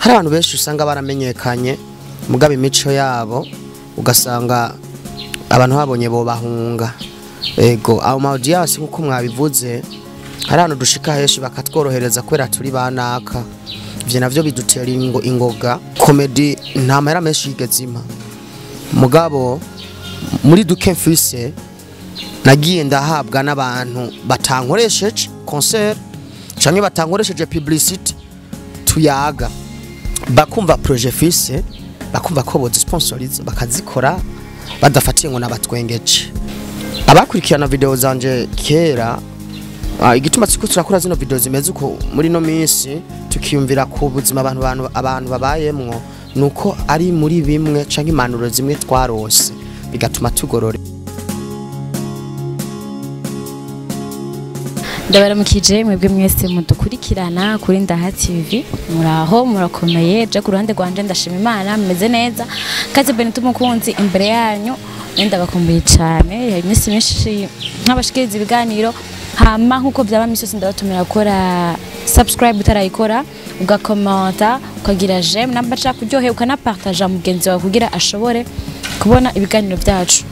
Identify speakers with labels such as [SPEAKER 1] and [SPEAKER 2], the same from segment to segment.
[SPEAKER 1] Hari abantu benshi usanga baramenyekanye mugabo imico yabo ugasanga abantu babonye bo bahunga. Ego, aho ma audience nkuko mwabivuze, hari ahantu dushika henshi bakatworohereza kubera turi banaka. Ivyo navyo bidutera ingoga. Comedy nta mahera menshi yigeze impa, mugabo muri duke mfise nagiye ndahabwa n'abantu batankoresheje concert canke batankoresheje publicity, tuyaga bakumva projet fise, bakumva ko bozisponsoriza bakazikora badafatiye ngo nabatwengeje. Abakurikirana video zanje kera, igituma tsiko turakora zino video zimeze uko muri no minsi, tukiyumvira ku buzima abantu babayemwo, nuko ari muri bimwe canke impanuro zimwe twarose bigatuma tugorore.
[SPEAKER 2] Ndabaramukije mwebwe mwese mudukurikirana kuri Ndaha TV, muraho murakomeye. Je ku ruhande rwanje ndashima Imana meze neza. Kaze Benito Mukunzi imbere yanyu, ndabakumbuye cyane. Iminsi myinshi nk'abashikiriza ibiganiro, hama nkuko byaba misi yose ndabatumira gukora subscribe utarayikora, ugakomenta, ukagira j'aime namba nshaka kuryohe, ukanapartaja mugenzi wawe kugira ashobore kubona ibiganiro byacu.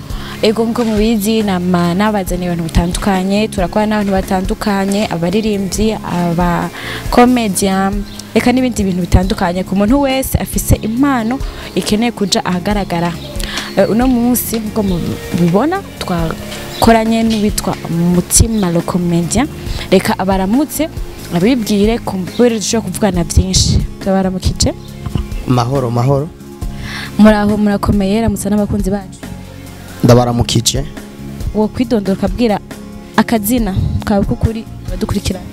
[SPEAKER 2] Ego, nkuko mubizi nama nabazaniye ibintu bitandukanye, turakora n'abantu batandukanye, abaririmbyi, aba comedian, eka n'ibindi bintu bitandukanye ku muntu wese afise impano ikeneye kuja ahagaragara. Uno munsi nkuko mubibona twakoranye n'uwitwa Mutima le Comedien. Reka abaramutse abibwire kumbure dushobora kuvugana byinshi. Turabaramukije.
[SPEAKER 1] Mahoro mahoro.
[SPEAKER 2] Muraho murakomeye, ramutsa n'abakunzi bacu.
[SPEAKER 1] Ndabaramukije.
[SPEAKER 2] Wo kwidondora ukabwira akazina kawe kukuri badukurikirana.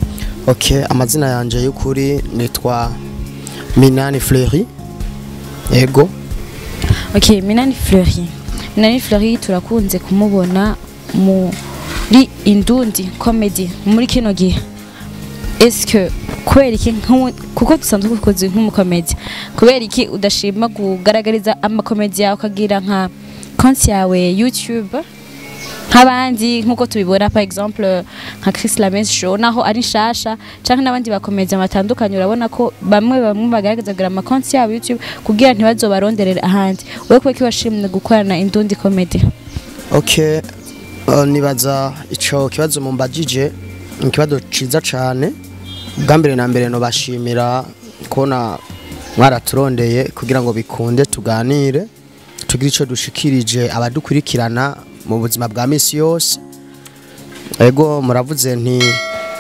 [SPEAKER 1] Okay, amazina yanje y'ukuri nitwa Minani Fleury. Ego.
[SPEAKER 2] Okay, Minani Fleury. Minani Fleury turakunze kumubona muri Indundi Comedy muri kino gihe. Est-ce que kubera iki, kuko dusanzwe dukoze nk'umukomedi, kubera iki udashima kugaragariza amakomedi yawe ukagira nka konti yawe YouTube nk'abandi, nkuko tubibona par exemple nka Chris Lamens Show naho ari nshasha, canke n'abandi bakomedi batandukanye, urabona ko bamwe bamwe bagaragaza kugira amakonti yabo YouTube kugira ntibazobaronderere ahandi. Wewe kubera iki washimye gukorana Indundi Comedy?
[SPEAKER 1] Okay, nibaza ico kibazo mumbajije ni ikibazo ciza cane. Bwa mbere na mbere no bashimira kubona mwaraturondeye kugira ngo bikunde tuganire, tugire ico dushikirije abadukurikirana mu buzima bwa misi yose. Ego, muravuze nti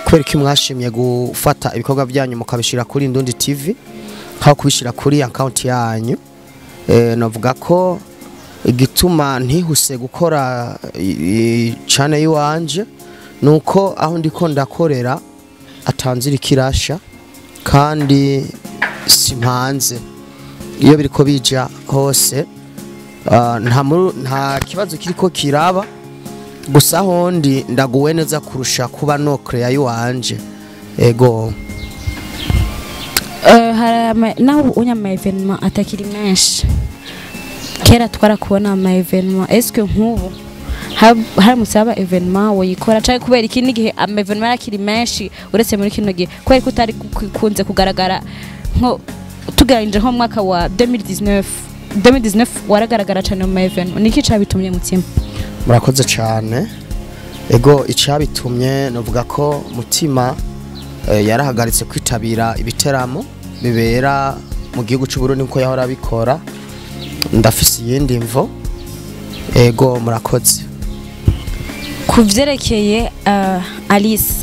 [SPEAKER 1] kubera iki mwashimye gufata ibikorwa byanyu mukabishira kuri Indundi TV aho kubishira kuri account yanyu. Navuga ko igituma ntihuse gukora channel yiwanje nuko aho ndiko ndakorera atanzira ikirasha kandi simpanze. Iyo biriko bija hose nta kibazo kiriko kiraba, gusa hondi ndaguwe neza kurusha kuba no create yiwanje. Ego.
[SPEAKER 2] Naho unya ama événement atakiri menshi, kera twarakubona ama événement, est-ce que nk'ubu haramutse haba événement woyikora, canke kubera iki n'igihe ama événement akiri menshi uretse muri kino gihe, kubera ko utari kunze kugaragara nko tugereranyije nko mu mwaka wa 2019? 2019 waragaragara cyane mu ma événement, niki cabitumye Mutima?
[SPEAKER 1] Murakoze cyane. Ego, icabitumye novuga ko Mutima yarahagaritse kwitabira ibiteramo bibera mu gihugu cy'u Burundi nkuko yahora abikora. Ndafise iyindi mvo. Ego, murakoze.
[SPEAKER 2] Ku vyerekeye Alice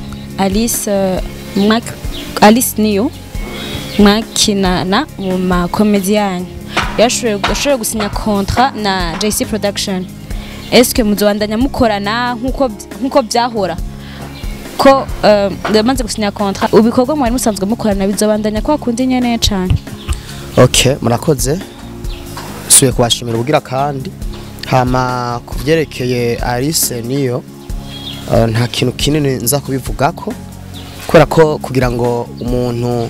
[SPEAKER 2] Alice niyo mwakinana mu makomedi yanyu, yashoboye gusinya contrat na JC Production. Est-ce que muzobandanya mukorana nkuko byahora, ko yamaze gusinya contrat, ubikorwa mwari musanzwe mukorana bizobandanya kwa kundi nyene cane?
[SPEAKER 1] Okay, murakoze. Suye kubashimira ubugira kandi. Hama kuvyerekeye Alice niyo, nta kintu kinini nza kubivugako, kubera ko kugira ngo umuntu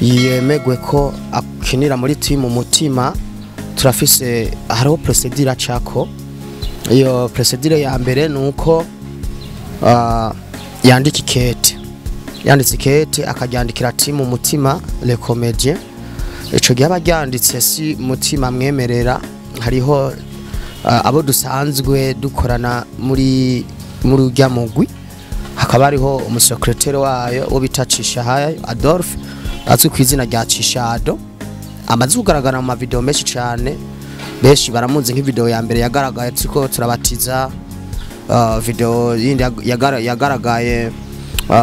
[SPEAKER 1] yemegwe ko akinira muri team Mutima, turafise hariho procedure acako. Iyo procedure ya mbere nuko yandika ikete, yanditse ikete akaryandikira team Mutima le Comedien. Ico gihe abaryanditse si Mutima mwemerera, hariho abo dusanzwe dukorana muri urya mugwi, hakaba hariho umusekreteri wayo wo bita Cishahayo Adolphe, azwi ku izina rya Cishado, amaze kugaragara mu mavideo menshi cyane. Benshi baramuzi nk'ivideo ya mbere yagaragaye turiko turabatiza, video yindi yagaragaye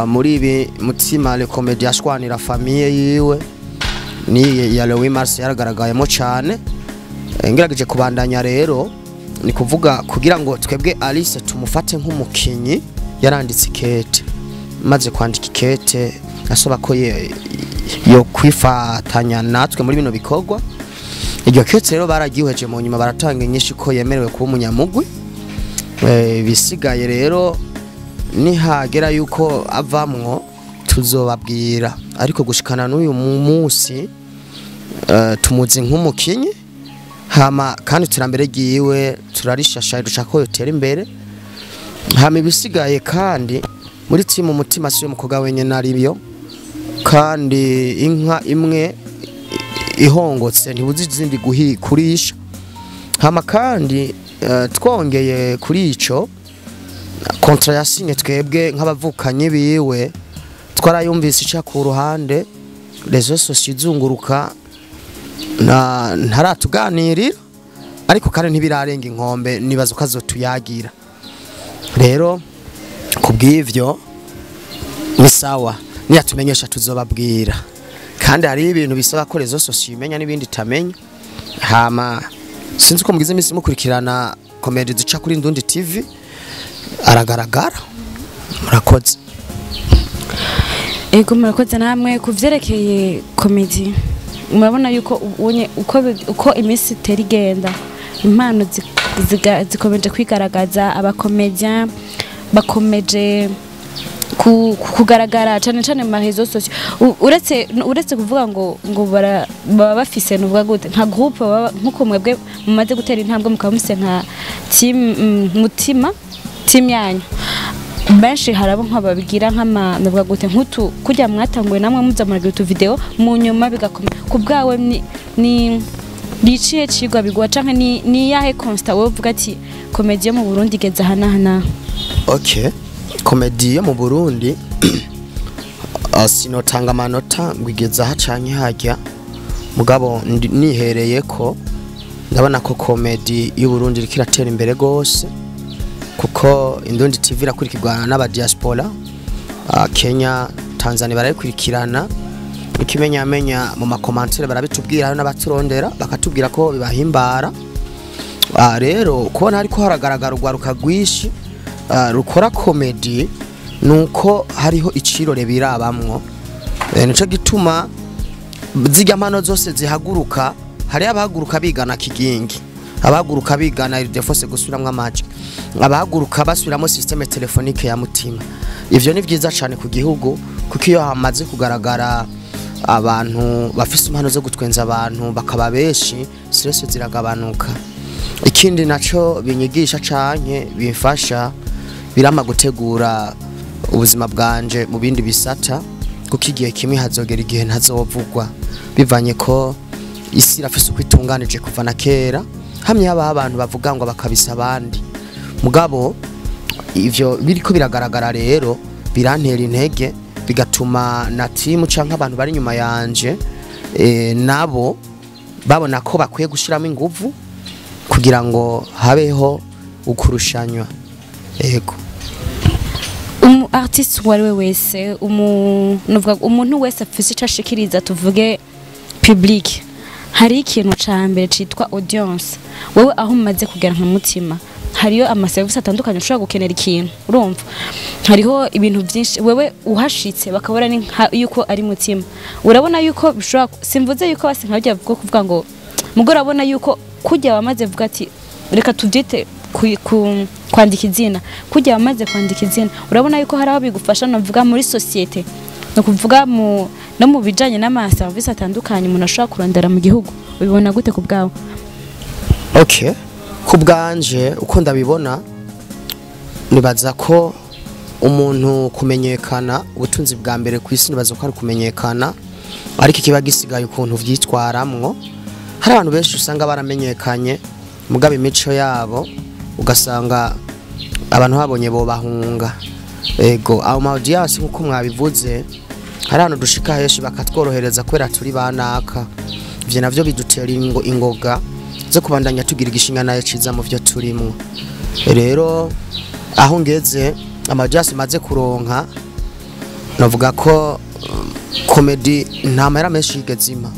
[SPEAKER 1] muri ibi Mutima le Comedy ashwanira famille yiwe, ni ya Louis Mars yaragaragayemo cyane. Ngerageje kubandanya rero, ni kuvuga kugira ngo twebwe Alice tumufate nk'umukinyi, yaranditse ikete. Maze kwandika ikete asaba ko yo kwifatanya natwe muri bino bikorwa. Iryo kete rero baragihweje, mu nyuma baratanga inyinshi ko yemerewe kuba umunyamugwi. Bisigaye rero nihagera yuko avamwo tuzobabwira, ariko gushikana n'uyu munsi tumuzi nk'umukinyi. Hama kandi iterambere ryiwe turarishashaye, dushaka ko yotera imbere. Hama ibisigaye kandi muri timu Mutima siyo mukobwa wenyene ariyo, kandi inka imwe ihongotse ntibuzi izindi kurisha. Hama kandi twongeye kuri ico, contrat yasinye twebwe nk'abavukanyi biwe twarayumvise ica ku ruhande, réseaux sociaux izunguruka, na ntaratuganirira, ariko kandi ntibirarenga inkombe, nibaza ko azotuyagira. Rero kubw'ivyo ni sawa, niyatumenyesha tuzobabwira. Kandi hari ibintu bisaba ko réseaux sociaux imenya n'ibindi itamenya. Hama sinzi uko mugize iminsi mukurikirana comedy zica kuri Ndundi TV, aragaragara. Murakoze.
[SPEAKER 2] Ego, murakoze namwe. Ku vyerekeye comedy, murabona yuko ubonye uko iminsi itera igenda, impano zikomeje kwigaragaza, abakomedian bakomeje kugaragara cyane cyane mu ma réseaux sociaux. Uretse kuvuga ngo baba bafise, nuvuga gute, nka groupe nkuko mwebwe mumaze gutera intambwe mukaba mufise nka team, Mutima team yanyu, benshi harabo nk'ababigira nk'ama, nuvuga gute, nk'utu kujya mwatanguye namwe muza muragira utu video, mu nyuma bigakomera. Ku bwawe ni niciye cigwa bigwa, canke ni yahe constat wowe uvuga ati comedy yo mu Burundi igeze aha n'aha n'aha?
[SPEAKER 1] Okay, comedy yo mu Burundi, sinotanga amanota ngo igeze aha canke hajya, mugabo nihereye ko ndabona ko comedy y'u Burundi iriko iratera imbere gose, kuko Indundi TV irakurikirwa n'aba diaspora, Kenya, Tanzania barayikurikirana. Ikimenyamenya mu ma commentaires barabitubwira, hari n'abaturondera bakatubwira ko bibahimbara. Rero kubona hariko haragaragara urwaruka rwinshi rukora comedy, nuko hariho icirore birabamwo. Nico gituma zirya mpano zose zihaguruka. Hari abahaguruka bigana Kigingi, abahaguruka bigana Ildefonse gusubiramwo amajwi, abahaguruka basubiramo système téléphonique ya Mutima. Ivyo ni vyiza cane ku gihugu, kuko iyo hamaze kugaragara abantu bafise impano zo gutwenza abantu bakaba benshi, stress ziragabanuka. Ikindi naco binyigisha canke bimfasha, birama gutegura ubuzima bwanje mu bindi bisata, kuko igihe kimwe hazogera igihe ntazovugwa, bivanye ko isi irafise uko itunganije kuva na kera, hamwe habaho abantu bavuga ngo bakabisa abandi. Mugabo ivyo biriko biragaragara rero birantera intege, bigatuma na timu canke abantu bari inyuma yanje nabo babona ko bakwiye gushiramo inguvu kugira ngo habeho ukurushanywa. Ego.
[SPEAKER 2] Umu artiste uwo ari we wese, nuvuga umuntu wese afise ico ashikiriza, tuvuge public, hari ikintu ca mbere citwa audience. Wewe aho umaze kugera nka Mutima, hariyo amaserivisi atandukanye ushobora gukenera ikintu, urumva hariho ibintu byinshi, wewe uhashitse bakabona ni yuko ari Mutima, urabona yuko bishobora, simvuze yuko basi nka bijya kuvuga ngo mugo, urabona yuko kujya wamaze vuga ati reka tubyite kwandika izina, kujya wamaze kwandika izina, urabona yuko hari aho bigufasha, novuga muri société, no kuvuga mu no mu bijanye n'ama service atandukanye umuntu ashobora kurondera mu gihugu. Ubibona gute ku bwawe?
[SPEAKER 1] Okay, ku bwanje uko ndabibona, nibaza ko umuntu kumenyekana, ubutunzi bwa mbere ku isi nibaza ko ari kumenyekana. Ariko ikiba gisigaye ukuntu vyitwaramwo, hari abantu benshi usanga baramenyekanye mugabo imico yabo ugasanga abantu babonye bo bahunga. Ego, ayo ma audience nkuko mwabivuze, hari ahantu dushika henshi bakatworohereza kubera turi banaka. Ivyo navyo bidutera ingoga zo kubandanya tugira igishinga naye ciza mu vyo turimwo. Rero aho ngeze, ama audience maze kuronka, navuga ko comedy nta mahera menshi yigeze impa,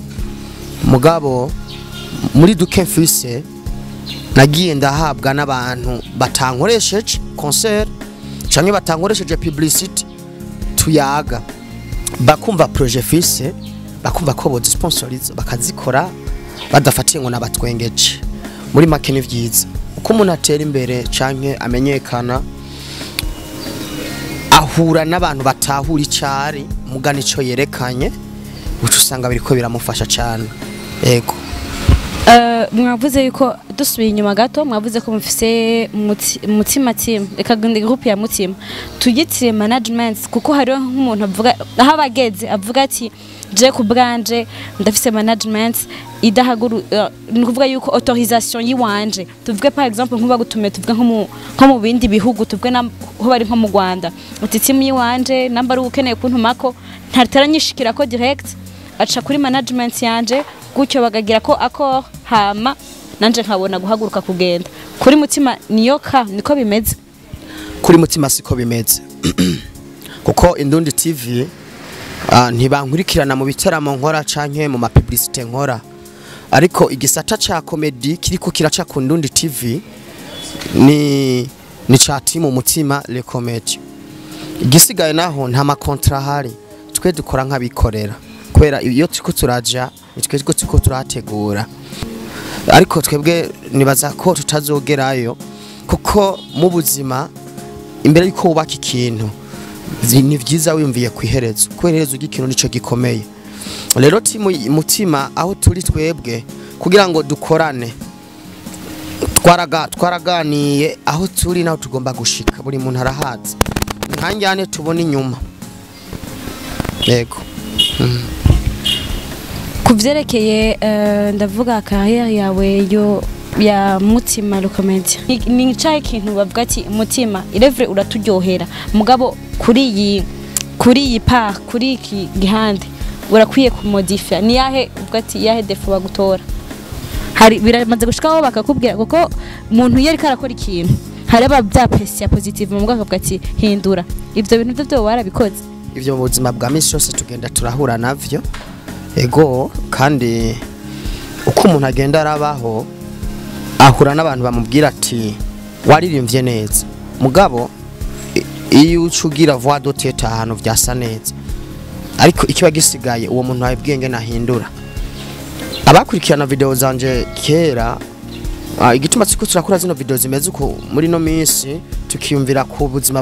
[SPEAKER 1] mugabo muri duke mfise nagiye ndahabwa n'abantu batankoresheje concert canke batankoresheje publicity, tuyaga bakumva projet fise, bakumva ko bozisponsoriza bakazikora badafatiye ngo nabatwengeje. Muri make ni vyiza uko umuntu atera imbere canke amenyekana, ahura n'abantu batahura icari mugana ico yerekanye, uca usanga biriko biramufasha cane. Ego.
[SPEAKER 2] Mwavuze yuko, dusubiye inyuma gato, mwavuze ko mufise Mutima Team. Reka ngende groupe ya Mutima tuyitire management, kuko hariho nk'umuntu avuga aho abageze avuga ati: "Je ku bwanje ndafise management idahaguru." Ni ukuvuga yuko autorisation yiwanje, tuvuge par exemple nkuba gutume, tuvuge nko mu bindi bihugu, tuvuge ho bari nko mu Rwanda, uti team yiwanje namba ari ukeneye kuntumako ntataranyishikira ko direct, aca kuri management yanje gutyo, bagagira ko accord, hama nanje nkabona guhaguruka kugenda. Kuri Mutima niyo ka niko bimeze?
[SPEAKER 1] Kuri Mutima siko bimeze, kuko Indundi TV ntibankurikirana mu bitaramo nkora canke mu ma publicité nkora, ariko igisata ca comedy kiriko kiraca ku Ndundi TV ni ca team Mutima le Comedy. Igisigaye naho nta ma contrat ahari, twe dukora nk'abikorera, kubera iyo turiko turaja ni twebwe turiko turategura. Ariko twebwe nibaza ko tutazogerayo, kuko mu buzima imbere yuko wubaka ikintu ni vyiza wiyumviye ku iherezo, kubera iherezo ry'ikintu nico gikomeye. Rero team Mutima aho turi twebwe kugira ngo dukorane, twaraganiye aho turi naho tugomba gushika, buri muntu arahazi nkanjyane tubona inyuma. Yego.
[SPEAKER 2] Ku vyerekeye ndavuga carrière yawe yo ya Mutima le Comedy, ni icahe kintu bavuga ati: "Mutima irevre uraturyohera, mugabo kuri iyi part, kuri iki gihande urakwiye kumodifya"? Ni yahe uvuga ati yahe défaut bagutora? Hari biramaze gushikaho bakakubwira, kuko umuntu iyo ariko arakora ikintu hari aba byapprécier positive mu bwoko ati: "Hindura ivyo bintu." Byo warabikoze?
[SPEAKER 1] Ivyo mu buzima bwa misi yose tugenda turahura navyo. Ego, kandi uko umuntu agenda arabaho ahura n'abantu bamubwira ati: "Waririmbye neza, mugabo iyo uca ugira voix de tête ahantu vyasa neza." Ariko ikiba gisigaye, uwo muntu wabibwiye ngene ahindura. Abakurikirana video zanje kera, igituma siko turakora zino video zimeze uko muri no minsi, tukiyumvira ku buzima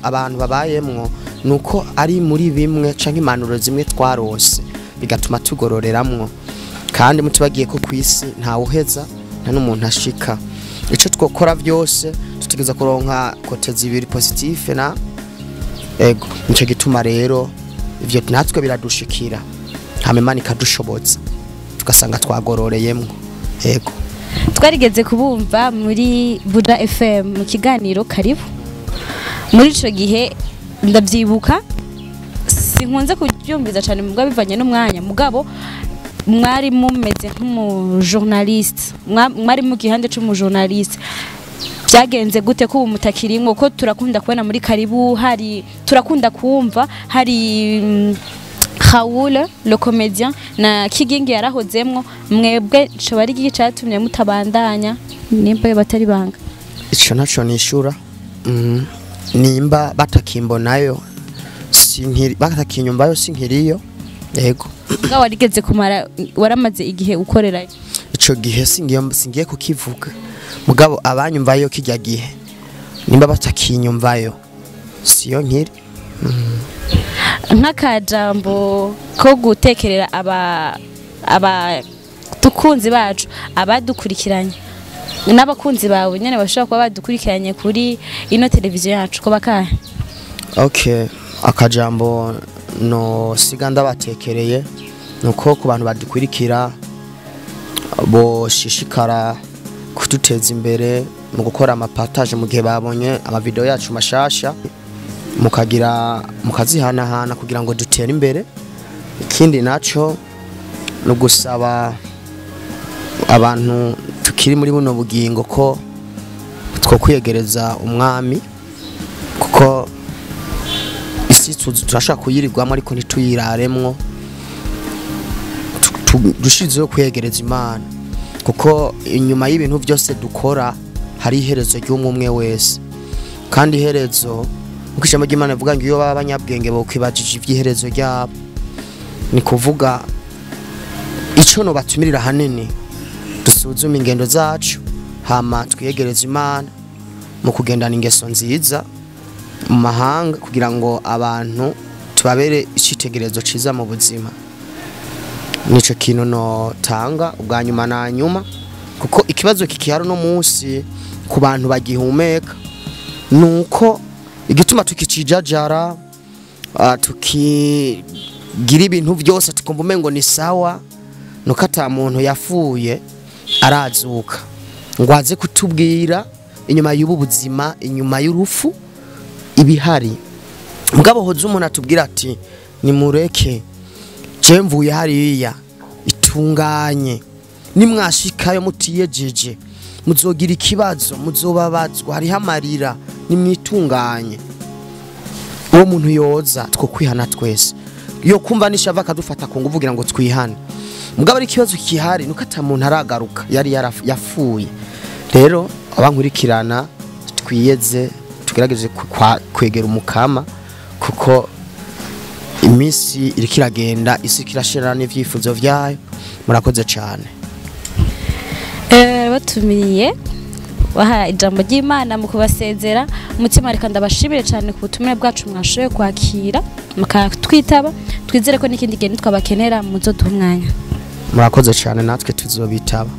[SPEAKER 1] abantu babayemwo, nuko ari muri bimwe canke impanuro zimwe twarose bigatuma tugororeramwo. Kandi mutibagiye ko kwisi ntawe uheza, nta n'umuntu ashika. Ico twokora byose tutegeza kuronka côté zibiri, positif na ego. Nico gituma rero ivyo natwe biradushikira, hama Imana ikadushobotsa tugasanga twagororeyemwo. Ego.
[SPEAKER 2] Twarigeze kubumva muri Buja FM mu kiganiro Karibu. Muri ico gihe ndavyibuka, sinkunze kubyumviza cyane mugabo bivanye n'umwanya, mugabo mwari mumeze nk'umujournaliste, mwari mu gihande c'umujournaliste. Byagenze gute ko ubu mutakirimwo, ko turakunda kubona muri Karibu, hari turakunda kumva hari Raoul le comédien na Kigingi yarahozemwo, mwebwe coba ari iki catumye mutabandanya, nimba batari banga?
[SPEAKER 1] Ico naco nishura, nimba batakimbonayo sinkiri, batakinyumvayo sinkiriyo. Yego.
[SPEAKER 2] Mugabo warigeze kumara, waramaze igihe ukorerayo.
[SPEAKER 1] Ico gihe singiye kukivuga, mugabo abanyumvayo kijya gihe nimba batakinyumvayo siyo nkiri.
[SPEAKER 2] Nk'akajambo ko gutekerera aba tukunzi bacu abadukurikiranye n'abakunzi bawe nyene bashobora kuba badukurikiranye kuri ino televiziyo yacu, ko bakahe?
[SPEAKER 1] Okay, akajambo no siga ndabatekereye. Nuko ku bantu badukurikira boshishikara kuduteza imbere mu gukora amapartage mu gihe babonye amavideo yacu mashasha, mukagira mukazihanahana kugira ngo dutere imbere. Ikindi naco no gusaba abantu tukiri muri buno bugingo ko twokwiyegereza umwami, kuko isi turashaka kuyirirwamo ariko ntituyiraremwo, dushizeho kwiyegereza Imana, kuko inyuma y'ibintu byose dukora hari iherezo ry'umwe wese. Kandi iherezo uko ijambo ry'Imana rivuga ngo iyo baba abanyabwenge bokwibajije ivy'iherezo ryabo, ni kuvuga ico no batumirira hanini dusuzume ingendo zacu, hama twiyegereze Imana mu kugendana ingeso nziza mu mahanga, kugira ngo abantu tubabere icitegererezo ciza mu buzima. Nico kintu no tanga ubwa nyuma na nyuma, kuko ikibazo kikihari no munsi ku bantu bagihumeka nuko igituma tukicijajara, tukigira ibintu byose tukumva umengo ni sawa, nuko ata muntu yafuye arazuka ngo aze kutubwira inyuma y'ubu buzima, inyuma y'urufu ibihari. Mugabo hoze umuntu atubwira ati nimureke je mvuye hariya itunganye, nimwashikayo mutiyejeje muzogira ikibazo, muzobabazwa, hariho amarira, nimwitunganye. Uwo muntu yoza two kwihana twese, yo kumva nishava akadufata ku nguvu kugira ngo twihane. Mugabo ari ikibazo kihari nuko ata muntu aragaruka yari yapfuye. Rero abankurikirana twiyeze, tugerageze kwegera umukama, kuko iminsi iriko iragenda, isi kirashirana n'ivyifuzo vyayo. Murakoze cyane.
[SPEAKER 2] Batumiriye baha ijambo ry'Imana mu kubasezera umutima. Reka ndabashimire cyane ku butumire bwacu mwashoboye kwakira mukatwitaba, twizere ko n'ikindi gihe nitwabakenera muzoduha umwanya.
[SPEAKER 1] Murakoze cyane, natwe tuzobitaba.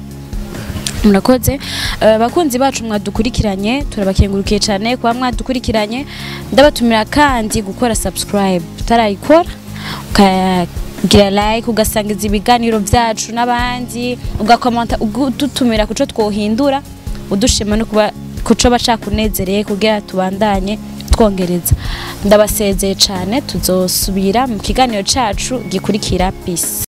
[SPEAKER 2] Murakoze. Bakunzi bacu mwadukurikiranye, turabakengurukiye cyane kuba mwadukurikiranye. Ndabatumira kandi gukora subscribe utarayikora, ukagira like, ugasangiza ibiganiro byacu n'abandi, ugakomenta udutumira kuco twohindura, udushima no kuba kuco bacakunezereye kugira tubandanye twongereza. Ndabasezeye cyane, tuzosubira mu kiganiro cacu gikurikira. Peace.